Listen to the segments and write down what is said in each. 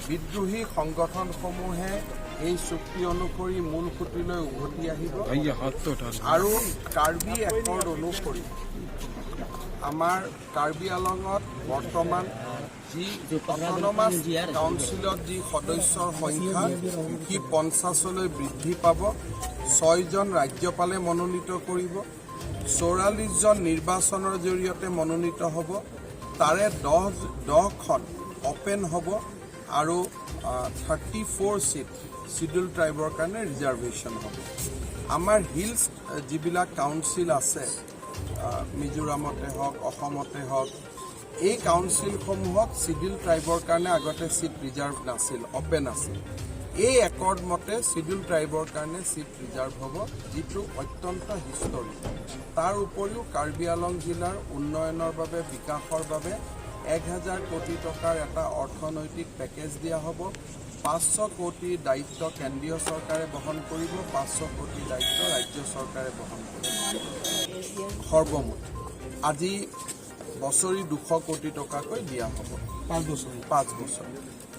বিদ্ৰোহী সংগঠনসমূহে এই চুক্তি অনুসৰি মূল সুঁতিলৈ উভতি আহিব। भैया, हाथ तो उठा। আৰু কাৰ্বি একৰ্ড অনুসৰি আমাৰ কাৰ্বি আলঙত বৰ্তমান যি অট'নমাছ কাউন্সিলত যি সদস্যৰ সংখ্যা, সি 50লৈ বৃদ্ধি পাব। ছয়জন ৰাজ্যপালে মনোনীত কৰিব, 44জন নিৰ্বাচনৰ জৰিয়তে মনোনীত হ'ব। তাৰে 10খন অপেন হ'ব আৰু 34 ছিট চিডিউল ট্ৰাইবৰ কাৰণে ৰিজাৰ্ভেশ্যন হ'ব। আমাৰ হিলছ যিবিলাক কাউন্সিল আছে, মিজোৰামতে হওক, অসমতে হওক, এই কাউন্সিলসমূহত চিডিউল ট্ৰাইবৰ কাৰণে আগতে ছিট ৰিজাৰ্ভ নাছিল, অপেন আছিল। এই একৰ্ড মতে চিডিউল ট্ৰাইবৰ কাৰণে ছিট ৰিজাৰ্ভ হ'ব, যিটো অত্যন্ত হিষ্টৰিক। তাৰ উপৰিও কাৰ্বি আলং জিলাৰ উন্নয়নৰ বাবে, বিকাশৰ বাবে 1000 কোটি টকাৰ এটা অৰ্থনৈতিক পেকেজ দিয়া হ'ব। 500 কোটিৰ দায়িত্ব কেন্দ্ৰীয় চৰকাৰে বহন কৰিব, 500 কোটিৰ দায়িত্ব ৰাজ্য চৰকাৰে বহন কৰিব। সৰ্বমুঠ আজি বছৰি 200 কোটি টকাকৈ দিয়া হ'ব। 5 বছৰ? 5 বছৰ।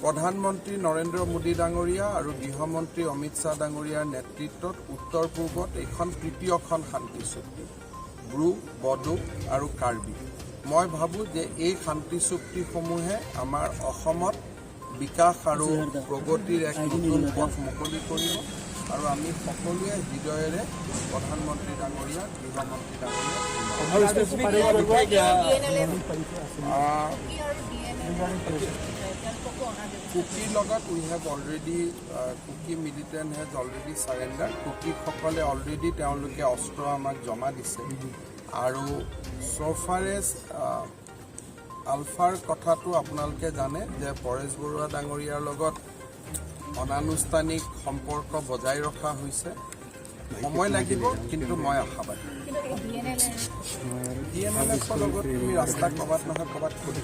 প্ৰধানমন্ত্ৰী নৰেন্দ্ৰ মোদী ডাঙৰীয়া আৰু গৃহমন্ত্ৰী অমিত শ্বাহ ডাঙৰীয়াৰ নেতৃত্বত উত্তৰ পূৰ্বত এইখন তৃতীয়খন শান্তি চুক্তি, ব্ৰু, বডো আৰু কাৰ্বি। মই ভাবোঁ যে এই শান্তি চুক্তিসমূহে আমাৰ অসমত বিকাশ আৰু প্ৰগতিৰ এক নতুন পথ মুকলি কৰিব আৰু আমি সকলোৱে হৃদয়েৰে প্ৰধানমন্ত্ৰী ডাঙৰীয়া, গৃহমন্ত্ৰী ডাঙৰীয়া और स्पेसिफिक কুকিৰ লগত we have already, Kuki militant has already surrender. কুকিসকলে already তেওঁলোকে অস্ত্ৰ আমাক জমা দিছে। আৰু চ' ফাৰ এজ আলফাৰ কথাটো আপোনালোকে জানে যে পৰেশ বৰুৱা ডাঙৰীয়াৰ লগত অনানুষ্ঠানিক সম্পৰ্ক বজাই ৰখা হৈছে। সময় লাগিব, কিন্তু মই আশাবাদী। ডিএনএল এফৰ লগত তুমি ৰাস্তা ক'ৰবাত নহয় ক'ৰবাত খুলি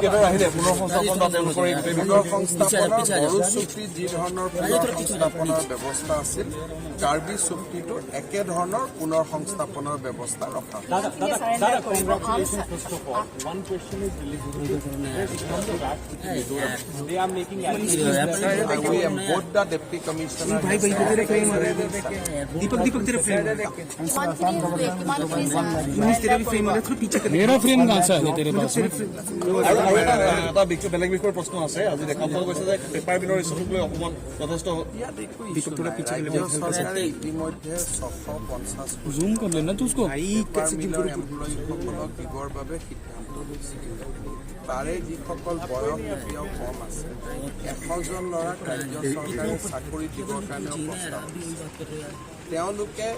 কেডাৰ আহিলে পুনৰ সংস্থাপন বা তেওঁলোকৰ এই গোটেই পুনৰ সংস্থাপনৰ, বড়ো চুক্তিত যি ধৰণৰ পুনৰ সংস্থাপনৰ ব্যৱস্থা আছিল, কাৰ্বি চুক্তিটো একেধৰণৰ পুনৰ সংস্থাপনৰ ব্যৱস্থা ৰখা হৈছে। দাদা, Congratulations, first of all. One question is related to there's economic act in Mizoram. They are making allegations that We am both the deputy commissioner. दीपक, दीपक, तेरा फ्रेम। কিমানখিনি तेरा भी फ्रेम आ रहा है, थोड़ा पीछे कर। मेरा फ्रेम कहाँ से आ गया तेरे पास में? আৰু আৰু এটা বেলেগ বিষয়ৰ প্ৰশ্ন আছে। আজি দেখা পোৱা গৈছে যে পেপাৰ মিলৰ ইছ্যুটোক লৈ অসমত যথেষ্ট ইয়াত একো issue নাই। ৰাজ্য চৰকাৰে ইতিমধ্যে 650 কোটি जूम कर लेना तू उसको। भाई, পেপাৰ कैसे जिम মিলৰ करो? এমপ্লয়ীসকলক দিবৰ বাবে সিদ্ধান্ত লৈছে। তাৰে যিসকল বয়স এতিয়াও কম আছে, 100জন ল'ৰাক ৰাজ্য চৰকাৰে চাকৰি দিবৰ কাৰণেও প্ৰস্তাৱ দিছে। তেওঁলোকে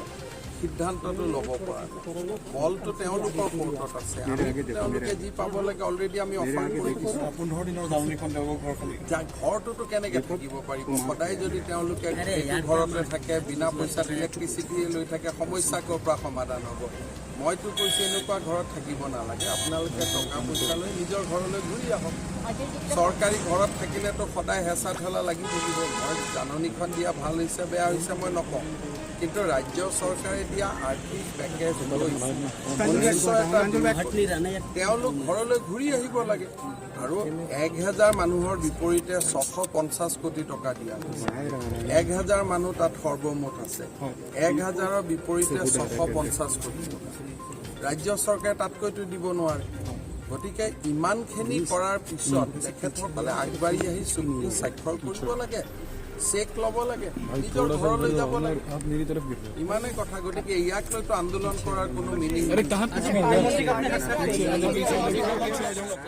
সিদ্ধান্তটো ল'ব পৰা নাই। বলটো তেওঁলোকৰ কোৰ্টত আছে। আমি তেওঁলোকে যি পাব লাগে অলৰেডি আমি অফাৰ কৰি দিছোঁ। 15 দিনৰ জাননীখন তেওঁলোকৰ ঘৰ খালী যা ঘৰটোতো কেনেকে থাকিব পাৰিব? সদায় যদি তেওঁলোকে সেইটো ঘৰতে থাকে, বিনা পইচাত ইলেক্ট্ৰিচিটিয়ে লৈ থাকে, সমস্যা ক'ৰ পৰা সমাধান হ'ব? মইতো কৈছোঁ, এনেকুৱা ঘৰত থাকিব নালাগে। আপোনালোকে টকা পইচা লৈ নিজৰ ঘৰলৈ ঘূৰি আহক। চৰকাৰী ঘৰত থাকিলেতো সদায় হেঁচা ঠেলা লাগি থাকিব। মই জাননীখন দিয়া ভাল হৈছে, বেয়া হৈছে মই নকওঁ, কিন্তু ৰাজ্য চৰকাৰে দিয়া আৰ্থিক পেকেজ লৈ নিশ্চয় এটা তেওঁলোক ঘৰলৈ ঘূৰি আহিব লাগে। আৰু 1000 মানুহৰ বিপৰীতে 650 কোটি টকা দিয়া হৈছে। 1000 মানুহ তাত সৰ্বমুঠ আছে। 1000ৰ বিপৰীতে 650 কোটি টকা, ৰাজ্য চৰকাৰে তাতকৈতো দিব নোৱাৰে। গতিকে ইমানখিনি কৰাৰ পিছত তেখেতসকলে আগবাঢ়ি আহি চুক্তি স্বাক্ষৰ কৰিব লাগে, চেক ল'ব লাগে, নিজৰ ঘৰলৈ যাব লাগে। आप मेरी तरफ गिर रहे हो। ইমানেই কথা। গতিকে ইয়াক লৈতো আন্দোলন কৰাৰ কোনো মিনিং अरे, कहाँ पीछे हो गया?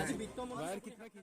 আজি বিত্তমন্ত্ৰী